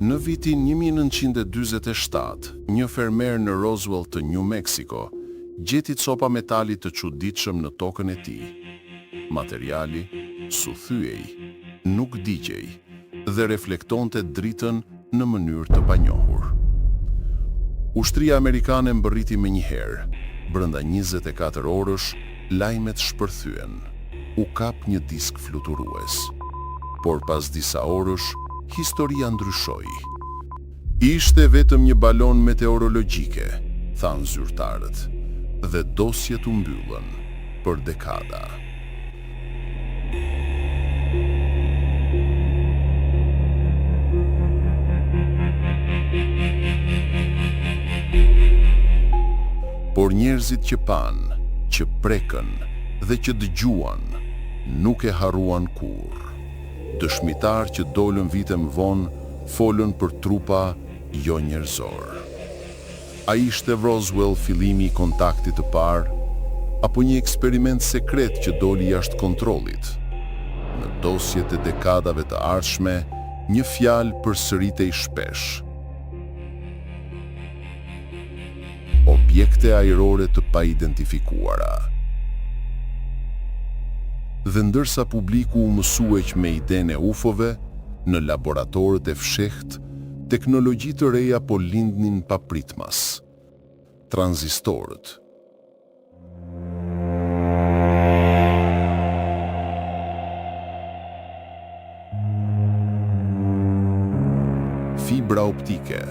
Në vitin 1947, një fermer në Roswell të New Mexico gjeti copa metali të çuditshëm në tokën e tij. Materiali s'u thyej, nuk digjej dhe reflektonte dritën në mënyrë të panjohur. Ushtria amerikane mbërriti menjëherë, brenda 24 orësh lajmet shpërthyen, u kap një disk fluturues. Por pas disa orësh, historia ndryshoi. Ishte vetëm një balonë meteorologjike, thanë zyrtarët, dhe dosjet u mbyllën për dekada. Por njerëzit që panë, që prekën dhe që dëgjuan, nuk e harruan kurrë. Dëshmitarë që dolën vite më vonë folën për trupa jo njerëzorë. A ishte Roswell fillimi i kontaktit të parë, apo një eksperiment sekret që doli jashtë kontrollit? Në dosjet e dekadave të ardhshme, një fjalë përsëritej shpesh. Objekte ajrore të paidentifikuara. Dhe ndërsa publiku u mësua me idenë e UFO-ve, në laboratorët e fshehtë, teknologji të reja po lindnin papritmas. Tranzistorët. Fibra optike.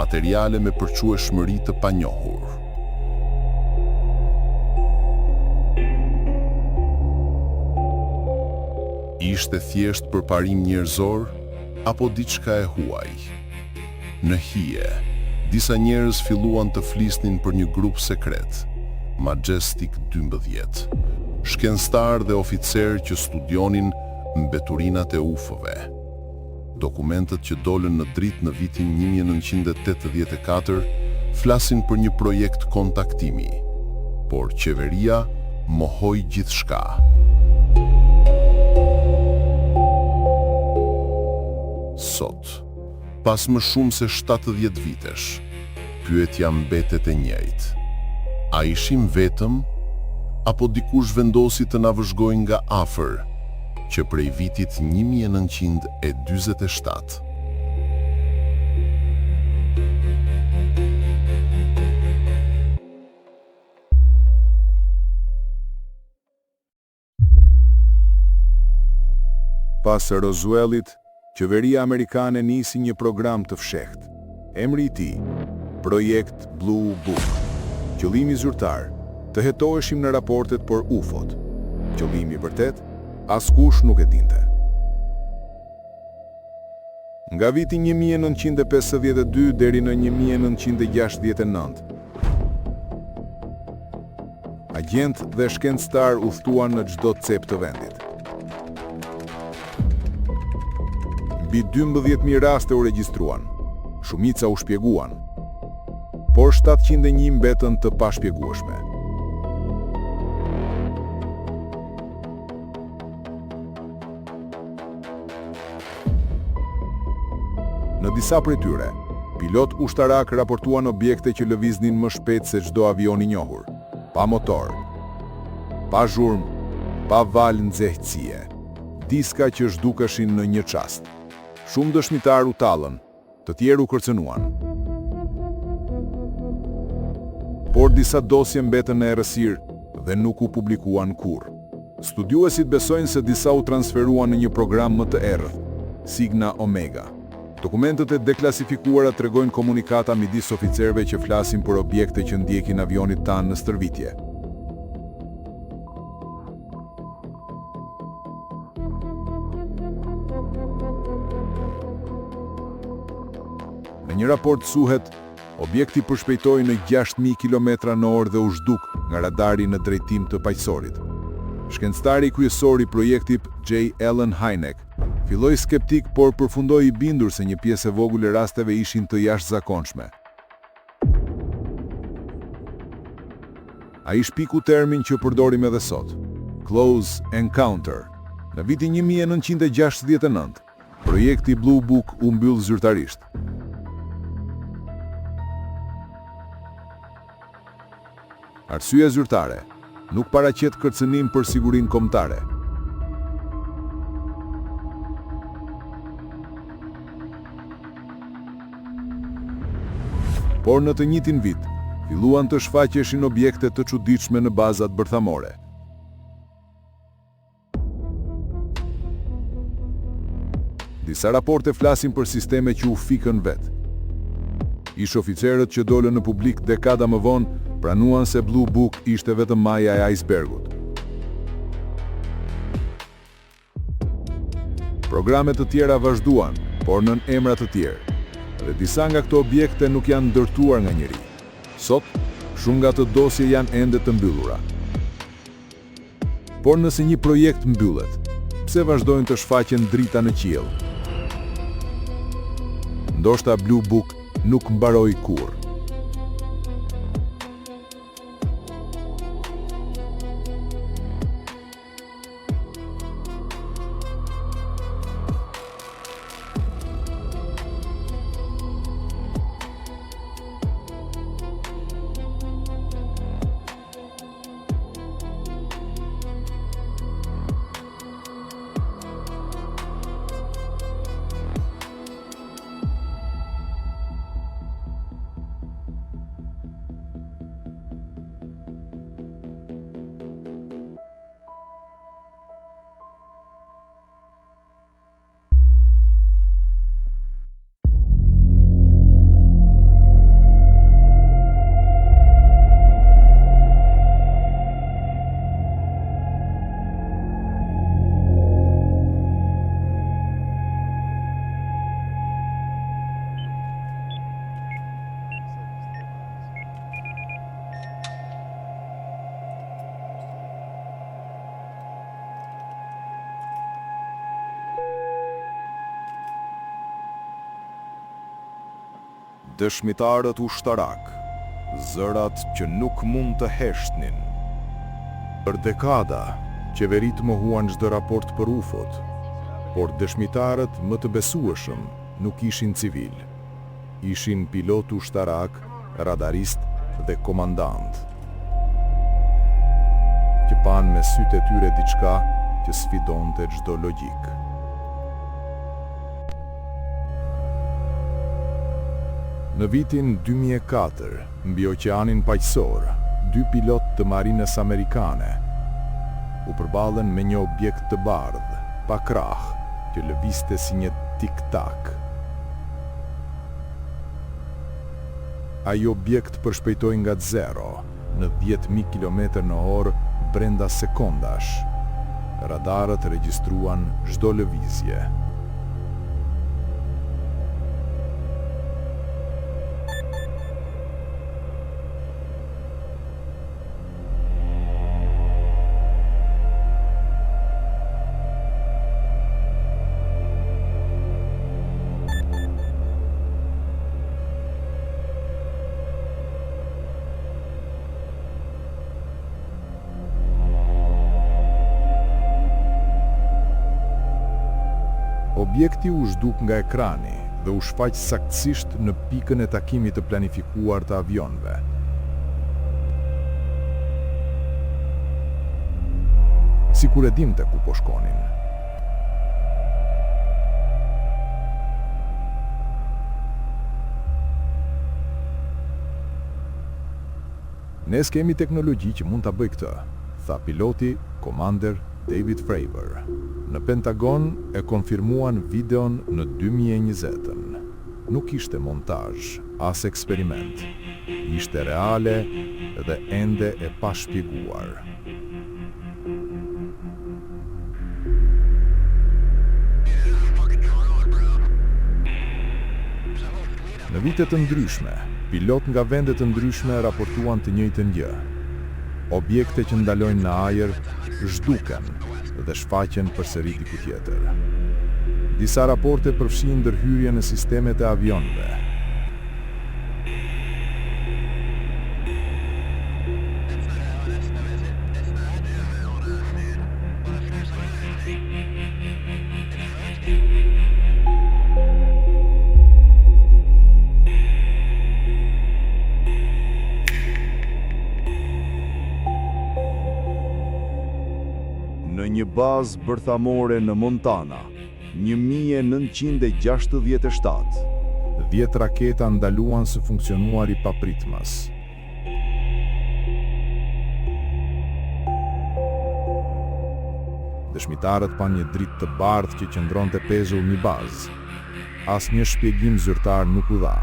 Materiale me përçueshmëri të panjohur. Ishte thjesht përparim njerëzor apo diçka e huaj? Në hije, disa njerëz filluan të flisnin për një grup sekret, Majestic 12, shkencëtarë dhe oficerë që studionin mbeturinat e UFO-ve. Dokumentet që dolën në dritë në vitin 1984 flasin për një projekt kontaktimi, por qeveria mohoi gjithçka. Sot, pas më shumë se 70 vitesh, pyetja mbetet e njëjtë. A ishim vetëm, apo dikush vendosi të na vëzhgojë nga afër, që prej vitit 1947? Pas Roswellit, qeveria amerikane nisi një program të fshehtë. Emri i tij, Projekt Blue Book. Qëllimi zyrtar, të hetoheshim në raportet për UFO-t. Qëllimi i vërtetë, askush nuk e dinte. Nga viti 1952 deri në 1969, agjentë dhe shkencëtarë udhëtuan në çdo cep të vendit. Mbi 12.000 raste u regjistruan, shumica u shpjeguan, por 701 mbetën të pashpjegueshme. Në disa prej tyre, pilotë ushtarakë raportuan objekte që lëviznin më shpejt se çdo avion i njohur, pa motor, pa zhurmë, pa valë nxehtësie, diska që zhdukeshin në një çast. Shumë dëshmitarë u tallën, të tjerë u kërcënuan. Por disa dosje mbetën në errësirë dhe nuk u publikuan kurrë. Studiuesit besojnë se disa u transferuan në një program më të errët, Sigma Omega. Dokumentet e deklasifikuara tregojnë komunikata midis oficerëve që flasin për objekte që ndjekin avionit tanë në stërvitje. Në një raport thuhet, objekti përshpejtoi në 6.000 kilometra në orë dhe u zhduk nga radari në drejtim të Paqësorit. Shkencëtari kryesor i projektit, J. Allen Hynek, filloi skeptik por përfundoi i bindur se një pjesë e vogël e rasteve ishin të jashtëzakonshme. Ai shpiku termin që përdorim edhe sot. Close Encounter. Në vitin 1969, projekti Blue Book u mbyll zyrtarisht. Arsyeja zyrtare, nuk paraqet kërcënim për sigurinë kombëtare. Por në të njëjtin vit, filluan të shfaqeshin objekte të çuditshme në bazat bërthamore. Disa raporte flasin për sisteme që u fikën vetë. Ish-oficerët që dolën në publik dekada më vonë pranuan se Blue Book ishte vetëm maja e ajsbergut. Programe të tjera vazhduan, por nën emra të tjerë. Dhe disa nga këto objekte nuk janë ndërtuar nga njeri. Sot, shumë nga ato dosje janë ende të mbyllura. Por nëse një projekt mbyllet, pse vazhdojnë të shfaqen drita në qiell? Ndoshta Blue Book nuk mbaroi kurrë. Dëshmitarët ushtarakë, zërat që nuk mund të heshtnin. Për dekada, qeveritë mohuan çdo raport për UFO-t, por dëshmitarët më të besueshëm nuk ishin civilë. Ishin pilotë ushtarakë, radaristë dhe komandantë, që panë me sytë e tyre diçka që sfidonte çdo logjikë. Në vitin 2004, mbi Oqeanin Paqësor, dy pilotë të Marinës Amerikane u përballën me një objekt të bardhë, pa krahë, që lëvizte si një tik-tak. Ai objekt përshpejtoi nga zero në 10,000 kilometër në orë brenda sekondash. Radarët regjistruan çdo lëvizje. Objekti u zhduk nga ekrani dhe u shfaq saktësisht në pikën e takimit të planifikuar të avionëve. Sikur e dinte ku po shkonin. Ne s'kemi teknologji që mund ta bëjë këtë, tha piloti, komander David Fravor. Në Pentagon e konfirmuan videon në 2020-ën. Nuk ishte montazh, as eksperiment. Ishte reale dhe ende e pashpjeguar. Në vite të ndryshme, pilotë nga vende të ndryshme raportuan të njëjtën gjë. Objekte që ndalojnë në ajër, zhduken dhe shfaqen përsëri diku tjetër. Disa raporte përfshijnë ndërhyrje në sistemet e avionëve. bazë bërthamore në Montana, 1967. Dhjetë raketa ndaluan së funksionuari papritmas. Dëshmitarët panë një dritë të bardhë që qëndronte pezull mbi bazë. Asnjë shpjegim zyrtar nuk u dha.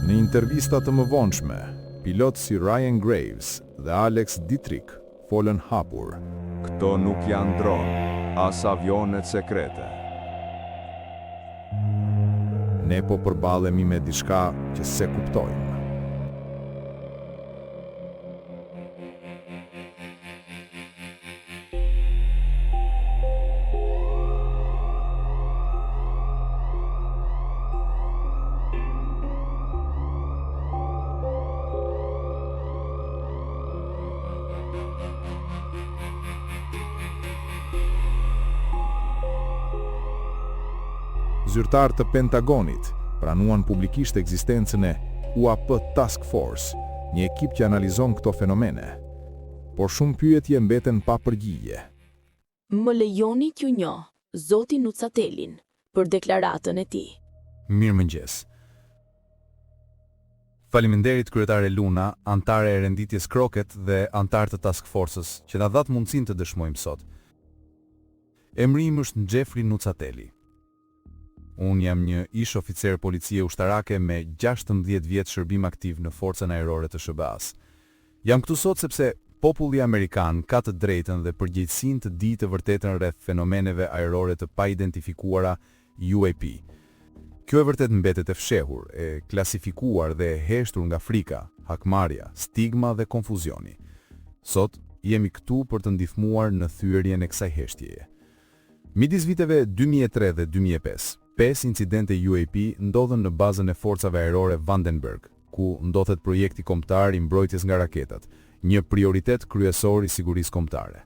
Në intervista të mëvonshme, pilotë si Ryan Graves dhe Alex Dietrich folën hapur. Këto nuk janë dronë, as avionet sekrete. Ne po përballemi me diçka që s'e kuptojmë. Zyrtarë të Pentagonit pranuan publikisht ekzistencën e UAP Task Force, një ekip që analizon këto fenomene. Por shumë pyetje mbeten pa përgjigje. Më lejoni t'ju njoh zoti Nucatelin për deklaratën e tij. Mirëmëngjes. Faleminderit kryetare Luna, anëtare e renditjes Crockett dhe anëtarë të Task Force-ës, që na dhatë mundësinë të dëshmojmë sot. Emri im është Jeffrey Nucatelli. Unë jam një ish-oficer policie ushtarake me 16 vjet shërbim aktiv në Forcën Ajrore të SHBA-s. Jam këtu sot sepse populli amerikan ka të drejtën dhe përgjegjësinë të dijë të vërtetën rreth fenomeneve ajrore të paidentifikuara UAP. Kjo e vërtetë mbetet e fshehur, e klasifikuar dhe e heshtur nga frika, hakmarrja, stigma dhe konfuzioni. Sot jemi këtu për të ndihmuar në thyerjen e kësaj heshtjeje. Midis viteve 2003 dhe 2005, pesë incidente UAP ndodhën në bazën e Forcave Ajrore Vandenberg, ku ndodhet projekti kombëtar i mbrojtjes nga raketat, një prioritet kryesor i sigurisë kombëtare.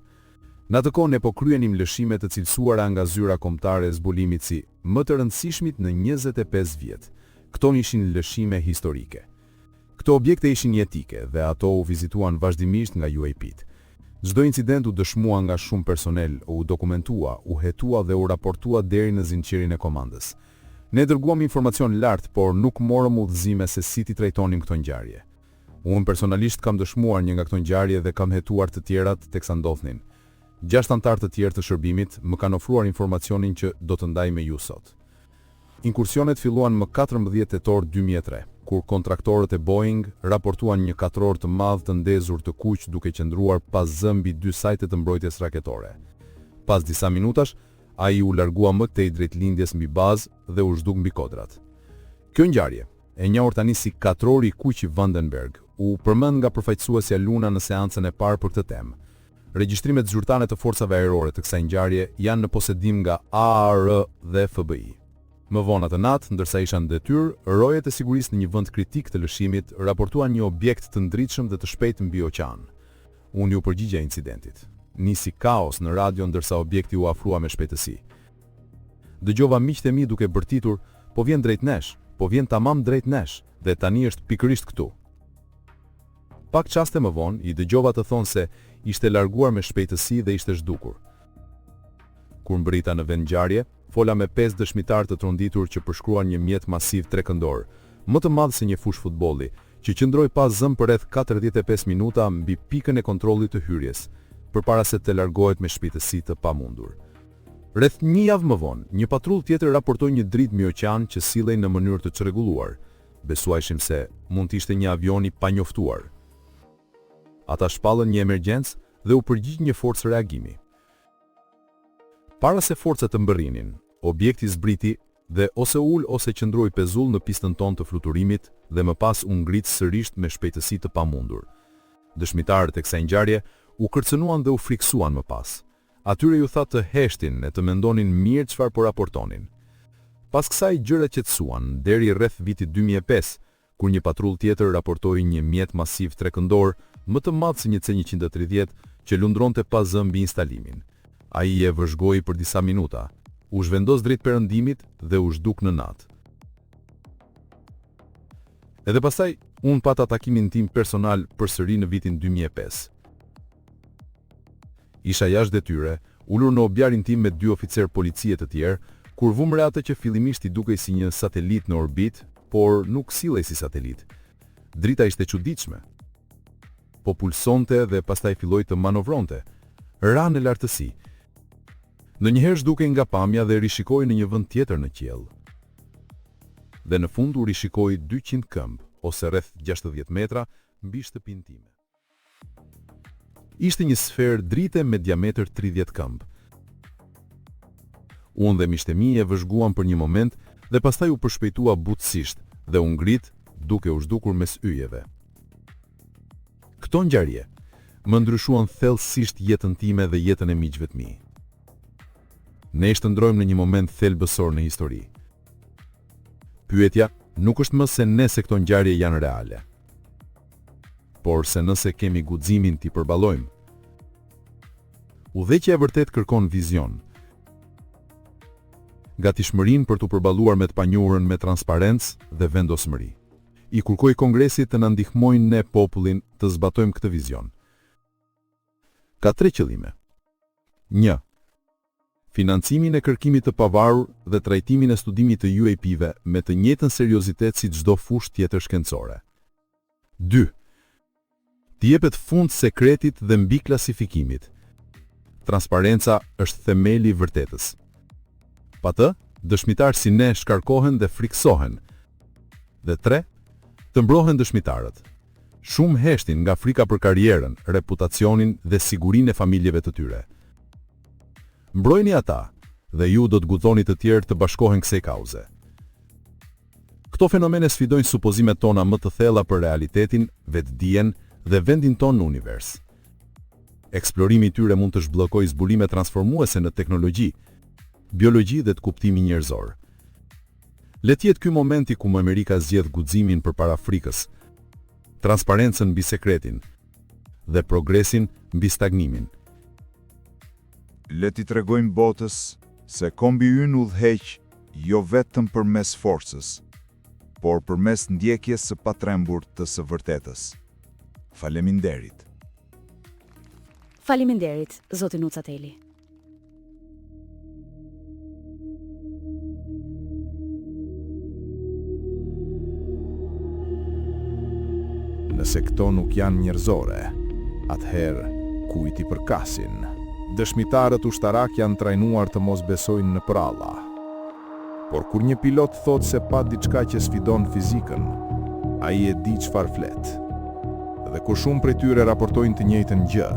Në atë kohë ne po kryenim lëshime të cilësuara nga Zyra Kombëtare e Zbulimit si më të rëndësishmit në 25 vjet. Këto ishin lëshime historike. Këto objekte ishin jetike dhe ato u vizituan vazhdimisht nga UAP-t. Çdo incident u dëshmua nga shumë personel, u dokumentua, u hetua dhe u raportua deri në zinxhirin e komandës. Ne dërguam informacion lart, por nuk morëm udhëzime se si t'i trajtonim këto ngjarje. Unë personalisht kam dëshmuar një nga këto ngjarje dhe kam hetuar të tjerat teksa ndodhnin. Gjashtë anëtarë të tjerë të shërbimit më kanë ofruar informacionin që do të ndaj me ju sot. Inkursionet filluan më 14 tetor 2003, kur kontraktorët e Boeing raportuan një katror të madh të ndezur të kuq duke qëndruar pa zë mbi dy sajte të mbrojtjes raketore. Pas disa minutash, ai u largua më tej drejt lindjes mbi bazë dhe u zhduk mbi kodrat. Kjo ngjarje, e njohur tani si Katrori i Kuq i Vandenberg, u përmend nga përfaqësuesja Luna në seancën e parë për këtë temë. Regjistrimet zyrtare të forcave ajrore të kësaj ngjarje janë në posedim nga AAR dhe FBI. Më vonë atë natë, ndërsa isha në detyrë, rojet e sigurisë në një vend kritik të lëshimit raportuan një objekt të ndritshëm dhe të shpejtë mbi oqean. Unë iu përgjigja incidentit. Nisi kaos në radio ndërsa objekti u afrua me shpejtësi. Dëgjova miqtë e mi duke bërtitur, po vjen drejt nesh, po vjen tamam drejt nesh, dhe tani është pikërisht këtu. Pak çaste më vonë, i dëgjova të thonë se ishte larguar me shpejtësi dhe ishte zhdukur. Kur mbërrita në vendngjarje, fola me pesë dëshmitarë të tronditur që përshkruan një mjet masiv trekëndor, më të madh se një fushë futbolli, që qëndroi pa zë për rreth 45 minuta mbi pikën e kontrollit të hyrjes, përpara se të largohet me shpejtësi të pamundur. Rreth një javë më vonë, një patrullë tjetër raportoi një dritë mbi oqean që sillej në mënyrë të çrregulluar. Besuajshim se mund të ishte një avion i panjoftuar. Ata shpallën një emergjencë dhe u përgjigj një forcë reagimi. Para se forcat të mbërrinin, objekti zbriti dhe ose u ul ose qëndroi pezull në pistën tonë të fluturimit dhe më pas u ngrit sërisht me shpejtësi të pamundur. Dëshmitarët e kësaj ngjarje u kërcënuan dhe u frikësuan më pas. Atyre iu tha të heshtin e të mendonin mirë çfarë po raportonin. Pas kësaj gjërat qetësuan deri rreth vitit 2005, kur një patrullë tjetër raportoi një mjet masiv trekëndor, më të madh se një C-130, që lundronte pa zë mbi instalimin. Ai e vëzhgoi për disa minuta, u zhvendos drejt perëndimit dhe u zhduk në natë. Edhe pastaj, unë pata takimin tim personal përsëri në vitin 2005. Isha jashtë detyre, ulur në oborrin tim me dy oficerë policie të tjerë, kur vumë re atë që fillimisht i dukej si një satelit në orbitë, por nuk sillej si satelit. Drita ishte e çuditshme. Po pulsonte dhe pastaj filloi të manovronte. Ra në lartësi. Ndonjëherë zhdukej nga pamja dhe rishikohej në një vend tjetër në qiell. Dhe në fund u rishikoi 200 këmbë, ose rreth 60 metra, mbi shtëpinë time. Ishte një sferë drite me diametër 30 këmbë. Unë dhe miqtë e mi e vëzhguam për një moment dhe pastaj u përshpejtua butësisht dhe u ngrit duke u zhdukur mes yjeve. Këto ngjarje më ndryshuan thellësisht jetën time dhe jetën e miqve të mi. Ne qëndrojmë në një moment thelbësor në histori. Pyetja nuk është më se nëse këto ngjarje janë reale, por se nëse kemi guximin t'i përballojmë. Udhëheqja e vërtetë kërkon vizion, gatishmërinë për t'u përballuar me të panjohurën me transparencë dhe vendosmëri. I kërkoj Kongresit të na ndihmojnë ne popullin të zbatojmë këtë vizion. Ka tre qëllime. 1. Financimin e kërkimit të pavarur dhe trajtimin e studimit të UAP-ve me të njëjtën seriozitet si çdo fushë tjetër shkencore. 2. T'i jepet fund sekretit dhe mbiklasifikimit. Transparenca është themeli i vërtetës. Pa të, dëshmitarë si ne shkarkohen dhe frikësohen. Dhe 3. Të mbrohen dëshmitarët. Shumë heshtin nga frika për karrierën, reputacionin dhe sigurinë e familjeve të tyre. Mbrojini ata dhe ju do të guxoni të tjerë të bashkohen kësaj kauze. Këto fenomene sfidojnë supozimet tona më të thella për realitetin, vetëdijen dhe vendin tonë në univers. Eksplorimi i tyre mund të zhbllokojë zbulime transformuese në teknologji, biologji dhe të kuptimin njerëzor. Le të jetë ky momenti ku Amerika zgjedh guximin përpara frikës, transparencën mbi sekretin dhe progresin mbi stagnimin. Le t'i tregojmë botës se kombi ynë udhëheq jo vetëm përmes forcës, por përmes ndjekjes së patrembur të së vërtetës. Faleminderit. Faleminderit, zoti Nucatelli. Nëse këto nuk janë njerëzore, atëherë kujt i përkasin? Dëshmitarët ushtarakë janë trajnuar të mos besojnë në pralla. Por kur një pilot thotë se pa diçka që sfidon fizikën, ai e di çfarë flet. Dhe kur shumë prej tyre raportojnë të njëjtën gjë,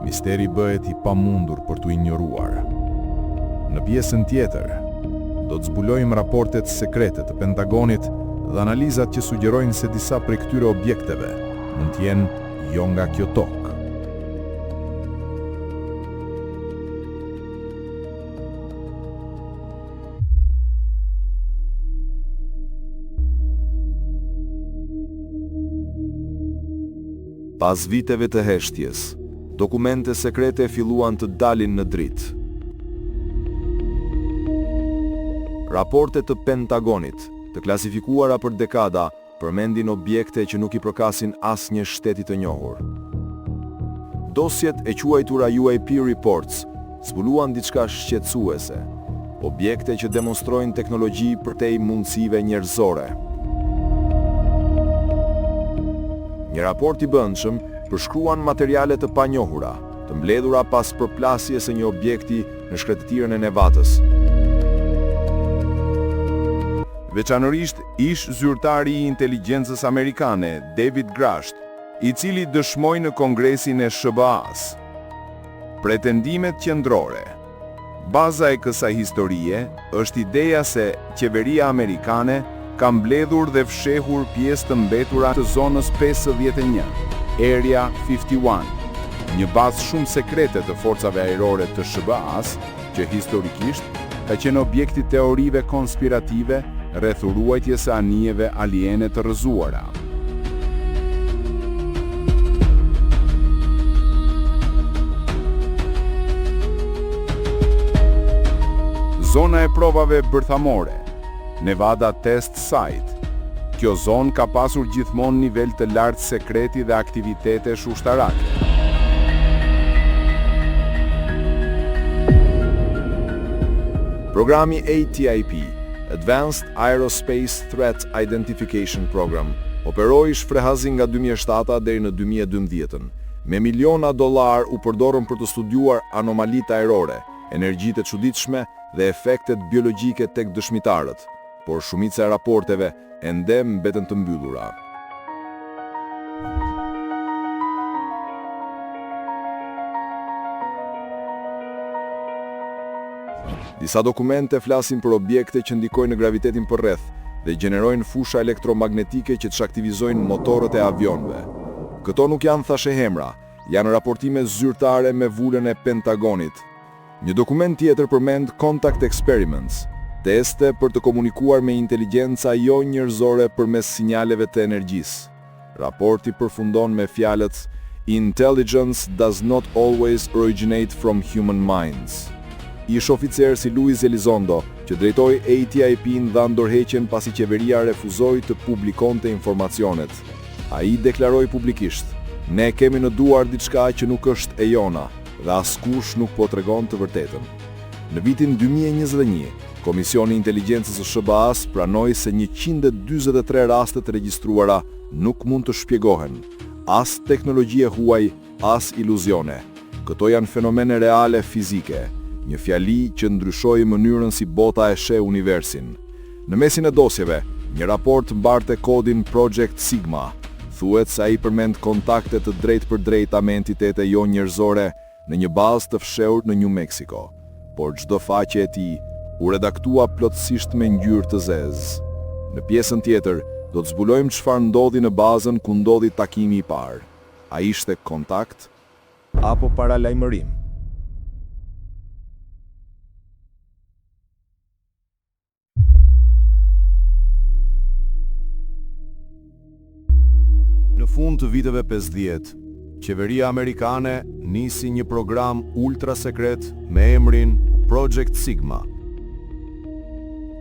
misteri bëhet i pamundur për t'u injoruar. Në pjesën tjetër, do të zbulojmë raportet sekrete të Pentagonit dhe analizat që sugjerojnë se disa prej këtyre objekteve mund të jenë jo nga kjo tokë. Pas viteve të heshtjes, dokumente sekrete filluan të dalin në dritë. Raporte të Pentagonit, të klasifikuara për dekada, përmendin objekte që nuk i përkasin asnjë shteti të njohur. Dosjet e quajtura UAP Reports zbuluan diçka shqetësuese, objekte që demonstrojnë teknologji përtej mundësive njerëzore. Një raport i brendshëm përshkruan materiale të panjohura, të mbledhura pas përplasjes së një objekti në shkretëtirën e Nevadës. Veçanërisht ish-zyrtari i inteligjencës amerikane, David Grusch, i cili dëshmoi në Kongresin e SHBA-së. Pretendimet qendrore. Baza e kësaj historie është ideja se qeveria amerikane ka mbledhur dhe fshehur pjesë të mbetura të Zonës 51, Area 51, një bazë shumë sekrete të Forcave Ajrore të SHBA-së, që historikisht ka qenë objekt i teorive konspirative rreth ruajtjes së anijeve aliene të rrëzuara. Zona e provave bërthamore, Nevada Test Site. Kjo zonë ka pasur gjithmonë nivel të lartë sekreti dhe aktivitetesh ushtarake. Programi ATIP, Advanced Aerospace Threat Identification Program, operoi shfrehazi nga 2007 deri në 2012-ën. Me miliona dollarë u përdorën për të studiuar anomalitë ajrore, energjitë e çuditshme dhe efektet biologjike tek dëshmitarët, por shumica e raporteve ende mbeten të mbyllura. Disa dokumente flasin për objekte që ndikojnë në gravitetin përreth dhe gjenerojnë fusha elektromagnetike që çaktivizojnë motorët e avionëve. Këto nuk janë thashethemra, janë raportime zyrtare me vulën e Pentagonit. Një dokument tjetër përmend Contact Experiments, teste për të komunikuar me inteligjenca jo njerëzore përmes sinjaleve të energjisë. Raporti përfundon me fjalët Intelligence does not always originate from human minds. Ish oficer si Luis Elizondo, që drejtoi ATIP-n dhanë dorëheqjen pasi qeveria refuzoi të publikonte informacionet. Ai deklaroi publikisht, ne kemi në duar diçka që nuk është e jona dhe askush nuk po tregon të vërtetën. Në vitin 2021, Komisioni i Inteligjencës së SHBA-s pranoi se 143 raste të regjistruara nuk mund të shpjegohen, as teknologji e huaj, as iluzione. Këto janë fenomene reale fizike, një fjali që ndryshoi mënyrën si bota e sheh universin. Në mesin e dosjeve, një raport mbarte kodin Project Sigma. Thuhet se ai përmend kontakte të drejtpërdrejta me entitete jo njerëzore në një bazë të fshehur në New Mexico. Por çdo faqe e tij u redaktua plotësisht me ngjyrë të zezë. Në pjesën tjetër, do të zbulojmë çfarë ndodhi në bazën ku ndodhi takimi i parë. A ishte kontakt apo paralajmërim? Në fund të viteve 50, qeveria amerikane nisi një program ultra sekret me emrin Project Sigma.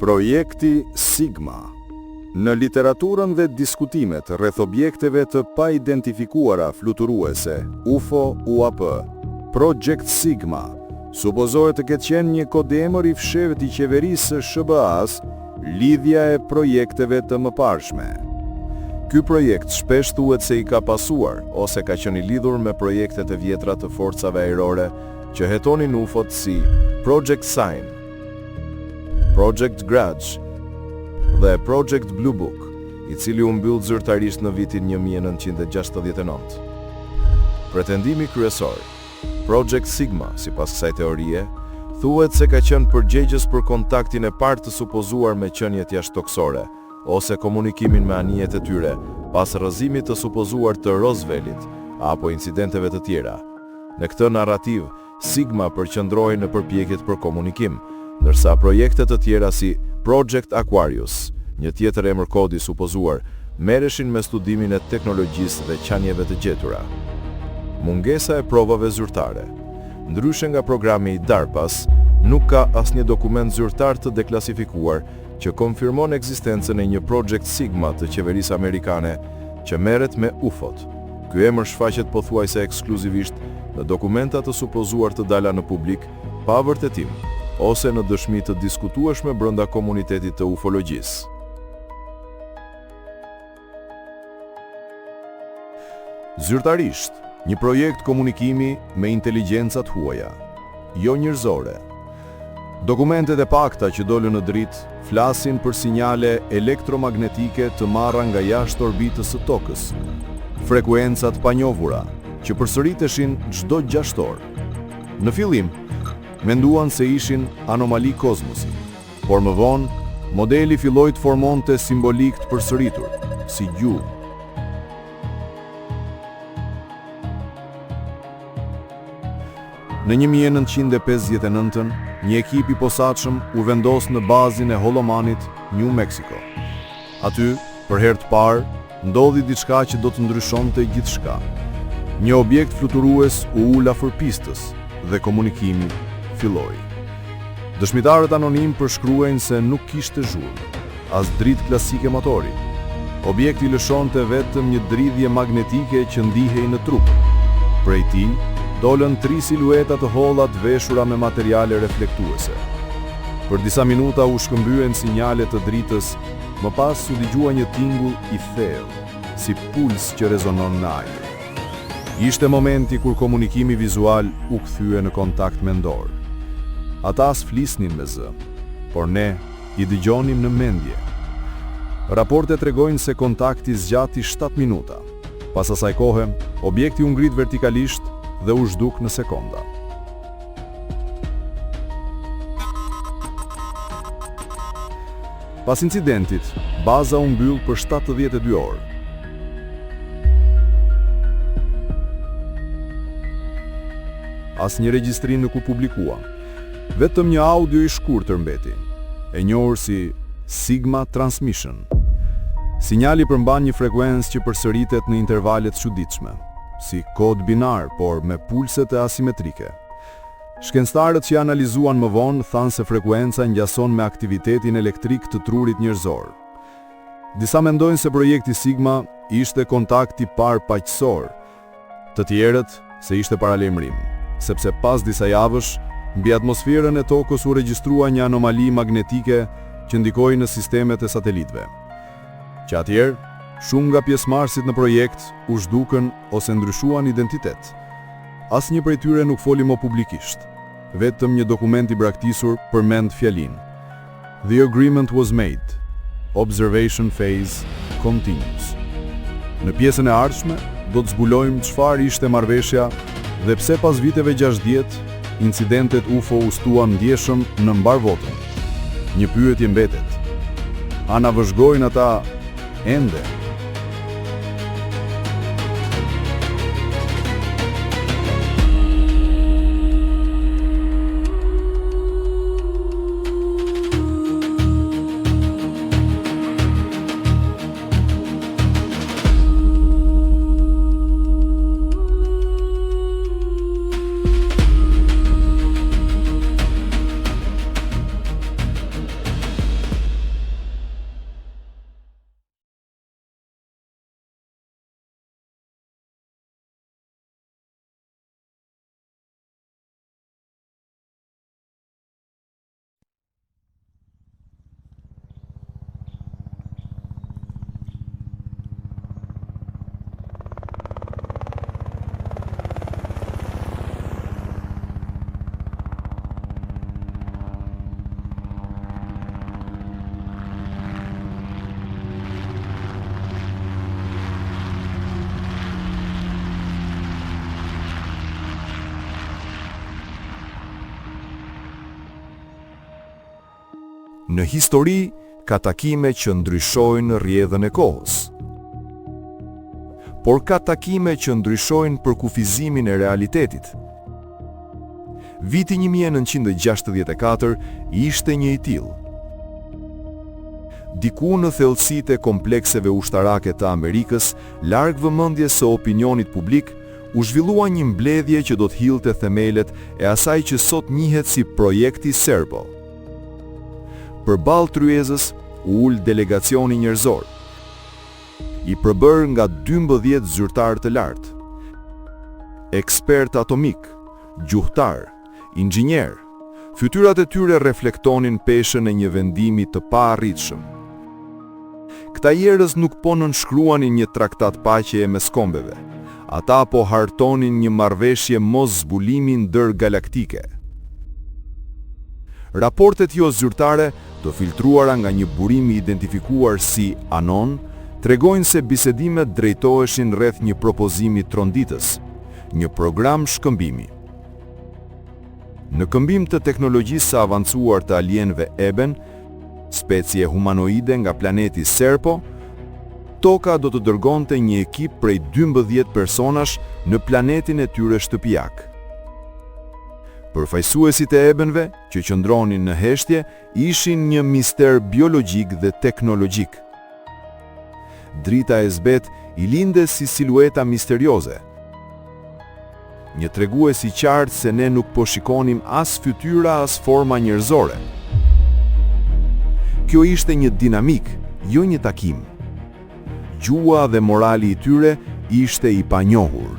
Projekti Sigma Në literaturën dhe diskutimet rreth objekteve të paidentifikuara fluturuese, UFO, UAP, Project Sigma supozohet të ketë qenë një kodemër i fshehtë i qeverisë së SHBA-s, lidhja e projekteve të mëparshme. Ky projekt shpesh thuhet se i ka pasuar ose ka qenë i lidhur me projektet e vjetra të forcave ajrore që hetonin UFO-t si Project Sign, Project Grudge dhe Project Blue Book, i cili u mbyll zyrtarisht në vitin 1969. Pretendimi kryesor, Project Sigma, sipas kësaj teorie, thuhet se ka qenë përgjegjës për kontaktin e parë të supozuar me qeniet jashtëtokësore, ose komunikimin me anijet e tyre, pas rrëzimit të supozuar të Roswellit, apo incidenteve të tjera. Në këtë narrativë, Sigma përqendrohej në përpjekjet për komunikim, ndërsa projekte të tjera si Project Aquarius, një tjetër emër kodi i supozuar, merreshin me studimin e teknologjisë dhe qenieve të gjetura. Mungesa e provave zyrtare. Ndryshe nga programi i DARPA-s, nuk ka asnjë dokument zyrtar të deklasifikuar që konfirmon ekzistencën e një Project Sigma të qeverisë amerikane që merret me UFO-t. Ky emër shfaqet pothuajse ekskluzivisht në dokumenta të supozuar të dala në publik pa vërtetim, ose në dëshmi të diskutueshme brenda komunitetit të ufologjisë. Zyrtarisht, një projekt komunikimi me inteligjencat huaja, jo njerëzore. Dokumentet e pakta që dolën në dritë flasin për sinjale elektromagnetike të marra nga jashtë orbitës së Tokës, frekuenca të panjohura që përsëriteshin çdo 6 orë. Në fillim, menduan se ishin anomali kozmosi, por më vonë, modeli filloi të formonte simbolikë të përsëritur, si gjuhë. Në 1959-ën, një ekip i posaçëm u vendos në bazën e Hollomanit, New Mexico. Aty, për herë të parë, ndodhi diçka që do të ndryshonte gjithçka. Një objekt fluturues u ul afër pistës dhe komunikimi filloi. Dëshmitarët anonim përshkruajnë se nuk kishte zhurmë, as dritë klasike motori. Objekti lëshonte vetëm një dridhje magnetike që ndihej në trup. Prej tij, dolën tri silueta të holla të veshura me materiale reflektuese. Për disa minuta u shkëmbyen sinjale të dritës, më pas u dëgjua një tingull i thellë, si puls që rezonon në ajër. Ishte momenti kur komunikimi vizual u kthye në kontakt mendor. Ata s'flisnin me zë, por ne i dëgjonim në mendje. Raportet tregojnë se kontakti zgjati 7 minuta. Pas asaj kohe, objekti u ngrit vertikalisht dhe u zhduk në sekonda. Pas incidentit, baza u mbyll për 72 orë. Asnjë regjistrim nuk u publikua. Vetëm një audio i shkurtër mbeti, e njohur si Sigma Transmission. Sinjali përmban një frekuencë që përsëritet në intervale të çuditshme, si kod binar, por me pulse të asimetrike. Shkencëtarët që e analizuan më vonë thanë se frekuenca ngjason me aktivitetin elektrik të trurit njerëzor. Disa mendojnë se projekti Sigma ishte kontakti i parë paqësor, të tjerët se ishte paralajmërim, sepse pas disa javësh, mbi atmosferën e Tokës u regjistrua një anomali magnetike që ndikoi në sistemet e satelitëve. Që atëherë, shumë nga pjesëmarrësit në projekt u zhdukën ose ndryshuan identitet. Asnjë prej tyre nuk foli më publikisht. Vetëm një dokument i braktisur përmend fjalinë. The agreement was made. Observation phase continues. Në pjesën e ardhshme do të zbulojmë çfarë ishte marrëveshja dhe pse pas viteve 60 incidentet UFO u shtuan ndjeshëm në mbarë botën. Një pyetje mbetet. A na vëzhgojnë ata ende? Në histori ka takime që ndryshojnë rrjedhën e kohës. Por ka takime që ndryshojnë përkufizimin e realitetit. Viti 1964 ishte një i tillë. Diku në thellësitë e komplekseve ushtarake të Amerikës, larg vëmendjes së opinionit publik, u zhvillua një mbledhje që do të hillte themelet e asaj që sot njihet si Projekti Serpo. Përballë tryezës u ul delegacioni njerëzor, i përbërë nga 12 zyrtarë të lartë, ekspertë atomikë, gjuhëtarë, inxhinierë. Fytyrat e tyre reflektonin peshën e një vendimi të paarritshëm. Këta njerëz nuk po nënshkruanin një traktat paqeje mes kombeve. Ata po hartonin një marrëveshje moszbulimi ndërgalaktike. Raportet jo zyrtare, të filtruara nga një burim i identifikuar si Anon, tregojnë se bisedimet drejtoheshin rreth një propozimi tronditës, një program shkëmbimi. Në këmbim të teknologjisë së avancuar të alienëve Eben, specie humanoide nga planeti Serpo, Toka do të dërgonte një ekip prej 12 personash në planetin e tyre shtëpiak. Përfaqësuesit e Ebenve, që qëndronin në heshtje, ishin një mister biologjik dhe teknologjik. Drita e zbehtë i linte si silueta misterioze. Një tregues i qartë se ne nuk po shikonim as fytyra as forma njerëzore. Kjo ishte një dinamikë, jo një takim. Gjuha dhe morali i tyre ishte i panjohur.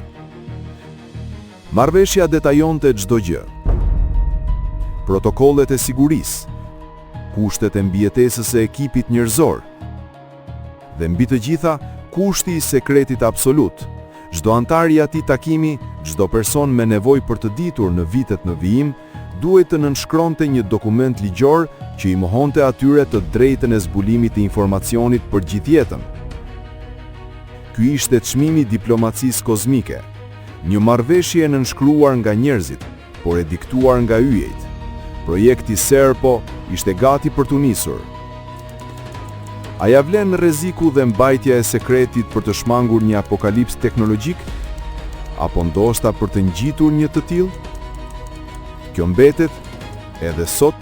Marrëveshja detajonte çdo gjë. Protokollet e sigurisë, kushtet e mbijetesës së ekipit njerëzor dhe mbi të gjitha, kushti i sekretit absolut. Çdo anëtar i atij takimi, çdo person me nevojë për të ditur në vitet në vijim, duhej të nënshkronte një dokument ligjor që i mohonte atyre të drejtën e zbulimit të informacionit për gjithë jetën. Ky ishte çmimi i diplomacisë kozmike. Një marrëveshje e nënshkruar nga njerëzit, por e diktuar nga yjejt. Projekti Serpo ishte gati për t'u nisur. A ia vlen rreziku dhe mbajtja e sekretit për të shmangur një apokalips teknologjik? Apo ndoshta për të ngjitur një të tillë? Kjo mbetet, edhe sot,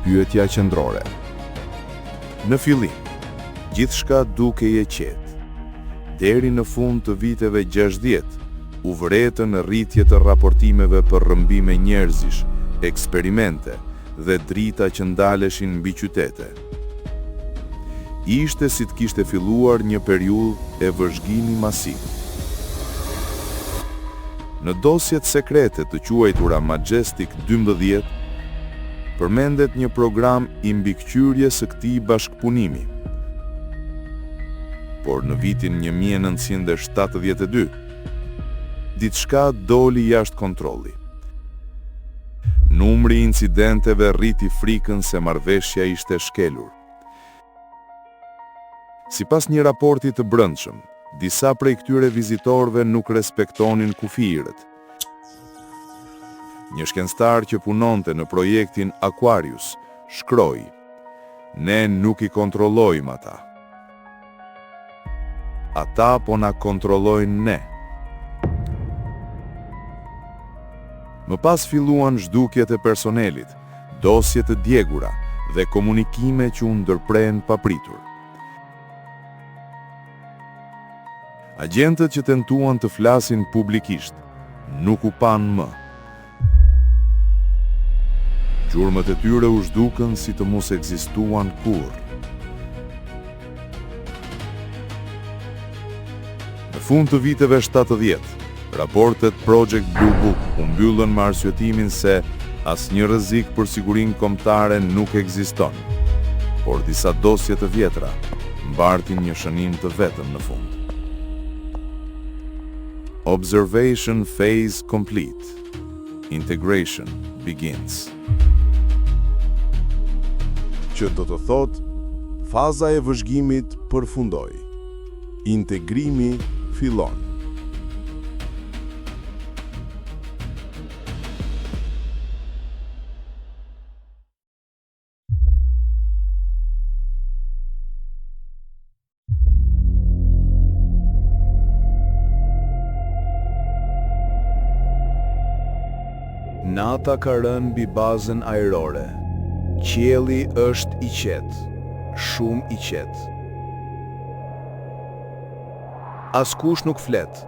pyetja qendrore. Në fillim, gjithçka dukej e qetë. Deri në fund të viteve 60, u vërejtën rritje të raportimeve për rrëmbime njerëzish, eksperimente dhe drita që ndaleshin mbi qytete. Ishte si të kishte filluar një periudhë e vëzhgimi masiv. Në dosjet sekrete të quajtura Majestic 12, përmendet një program i mbikëqyrjes së këtij bashkëpunimi. Por në vitin 1972, diçka doli jashtë kontrolli. Numri i incidenteve rriti frikën se marrëveshja ishte shkelur. Sipas një raporti të brendshëm, disa prej këtyre vizitorëve nuk respektonin kufijtë. Një shkencëtar që punonte në projektin Aquarius shkroi, Ne nuk i kontrollojmë ata. Ata po na kontrollojnë ne. Më pas filluan zhdukjet e personelit, dosje të djegura dhe komunikime që u ndërprenë papritur. Agjentët që tentuan të flasin publikisht, nuk u panë më. Gjurmët e tyre u zhdukën si të mos ekzistuan kurrë. Në fund të viteve 70, raportet Project Blue Book u mbyllën me arsyetimin se asnjë rrezik për sigurinë kombëtare nuk ekziston. Por disa dosje të vjetra mbartin një shënim të vetëm në fund. Observation phase complete. Integration begins. Që do të thotë, faza e vëzhgimit përfundoi. Integrimi fillon. Nata ka rënë mbi bazën ajrore. Qielli është i qetë, shumë i qetë. Askush nuk flet,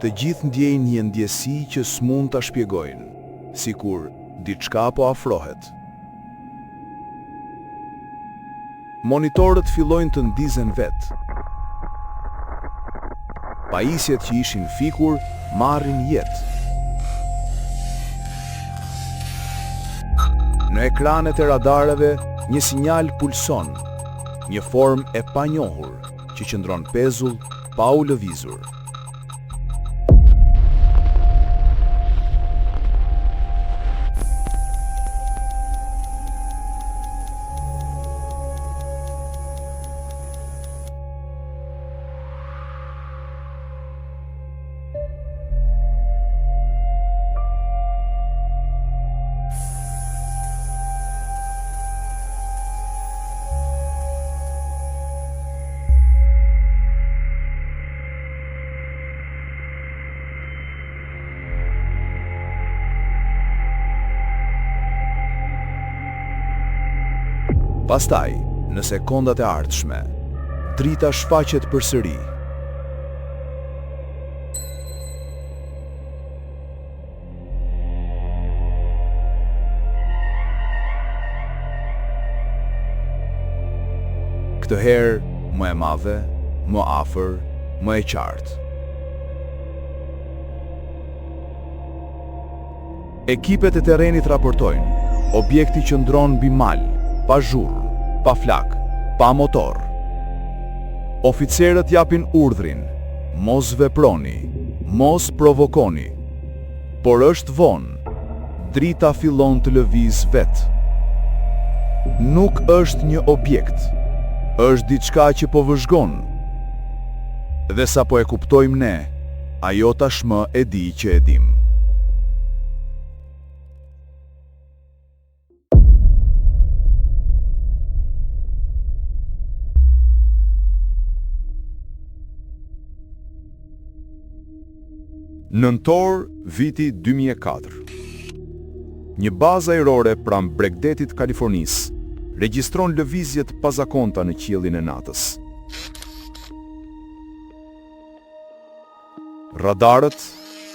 të gjithë ndjejnë një ndjesi që s'mund ta shpjegojnë, sikur diçka po afrohet. Monitorët fillojnë të ndizen vetë. Pajisjet që ishin fikur marrin jetë. Në ekranet e radarëve një sinjal pulson, një formë e panjohur që qëndron pezull pa u lëvizur. Pastaj, në sekondat e ardhshme, drita shfaqet përsëri. Këtë herë, më e madhe, më afër. më e qartë. Ekipet e terrenit raportojnë, objekti qëndron mbi mal, pa zhurmë, pa flakë, pa motor. Oficerët japin urdhrin, mos veproni, mos provokoni. Por është vonë, drita fillon të lëvizë vetë. Nuk është një objekt, është diçka që po vëzhgon. Dhe sapo e kuptojmë ne, ajo tashmë e di që e dimë. Nëntor, viti 2004. Një bazë ajrore pranë bregdetit të Kalifornisë regjistron lëvizje të pazakonta në qiellin e natës. Radarët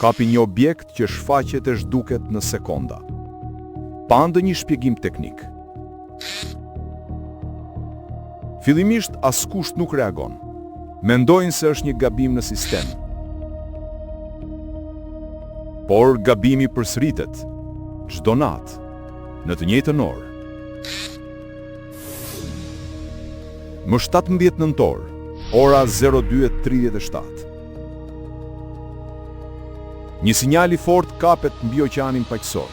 kapin një objekt që shfaqet e zhduket në sekonda, pa ndonjë shpjegim teknik. Fillimisht askush nuk reagon. Mendojnë se është një gabim në sistem. Por gabimi përsëritet çdo natë, në të njëjtën orë. Më 17 nëntor, ora 02:37. Një sinjal i fortë kapet mbi oqeanin Paqësor.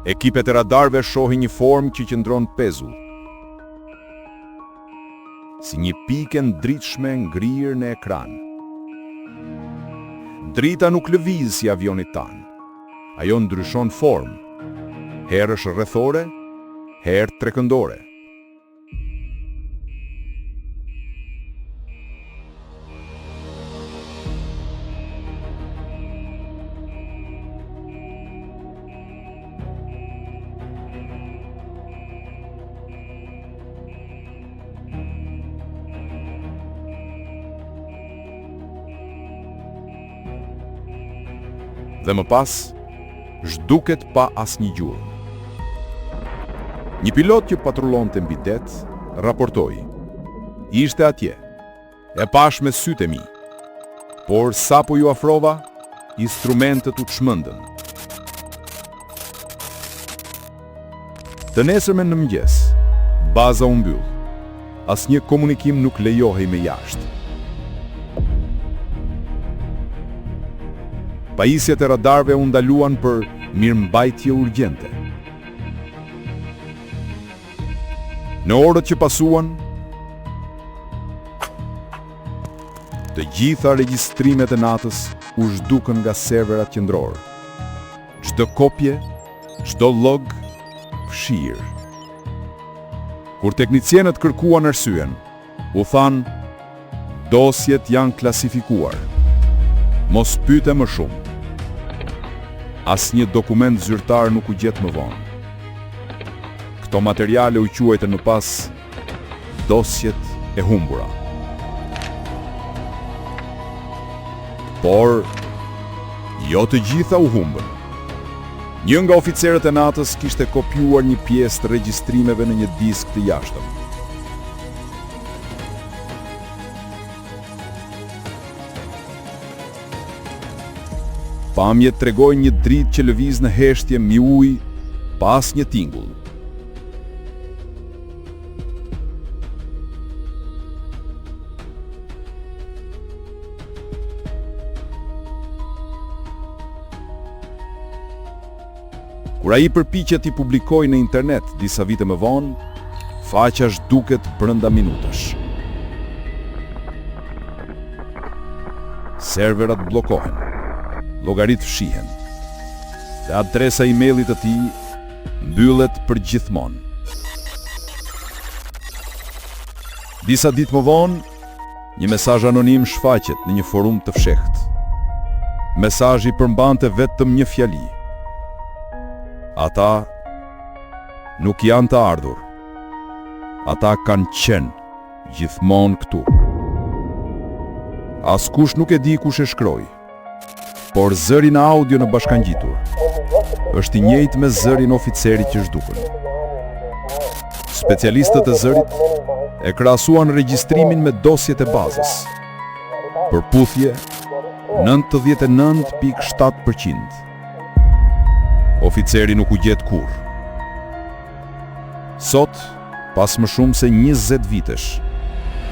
Ekipet e radarëve shohin një formë që qëndron pezull. Si një pikë e ndritshme ngrirë në ekran. Drita nuk lëviz si avionit tanë. Ajo ndryshon formë. Herë është rrethore, herë trekëndore. Dhe më pas, zhduket pa asnjë gjurmë. Një pilot që patrullonte mbi det, raportoi. Ishte atje. E pashë me sytë e mi. Por sapo iu afrova, instrumentet u çmendën. Të nesërmen në mëngjes, baza u mbyll. Asnjë komunikim nuk lejohej me jashtë. Pajisjet e radarëve u ndaluan për mirëmbajtje urgjente. Në orët që pasuan, të gjitha regjistrimet e natës u zhdukën nga serverat qendrorë. Çdo kopje, çdo log, fshirë. Kur teknicienët kërkuan arsyen, u thanë, dosjet janë klasifikuar. Mos pyete më shumë. Asnjë dokument zyrtar nuk u gjet më vonë. Këto materiale u quajtën më pas dosjet e humbura. Por, jo të gjitha u humbën. Një nga oficerët e natës kishte kopjuar një pjesë të regjistrimeve në një disk të jashtëm. Pamjet tregojnë një dritë që lëviz në heshtje mbi ujë, pa asnjë tingull. Kur ai përpiqet t'i publikojë në internet disa vite më vonë, faqja zhduket brenda minutash. Serverat bllokohen, llogaritë fshihen dhe adresa e emailit të tij mbyllet përgjithmonë. Disa ditë më vonë, Një mesazh anonim shfaqet në një forum të fshehtë. Mesazhi përmbante vetëm një fjali. Ata nuk janë të ardhur. Ata kanë qenë gjithmonë këtu. Askush nuk e di kush e shkroi. Por zëri në audio në bashkangjitur është i njëjtë me zërin e oficerit që zhdukën. Specialistët e zërit. E krahasuan regjistrimin me dosjet e bazës. Përputhje 99.7%. Oficeri nuk u gjet kurrë. Sot, pas më shumë se 20 vitesh,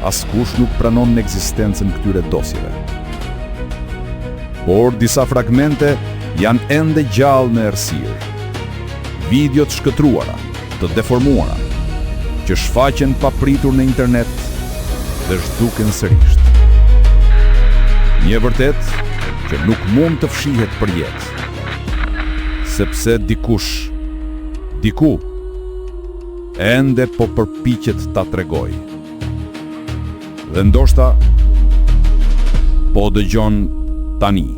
askush nuk pranon në ekzistencën këtyre dosjeve. Por disa fragmente janë ende gjallë në errësirë. Video të shkatërruara, të deformuara, që shfaqen papritur në internet dhe zhduken sërisht. Një e vërtetë që nuk mund të fshihet përjetë, sepse dikush, diku, ende po përpiqet ta tregojë. Dhe ndoshta po dëgjon tani.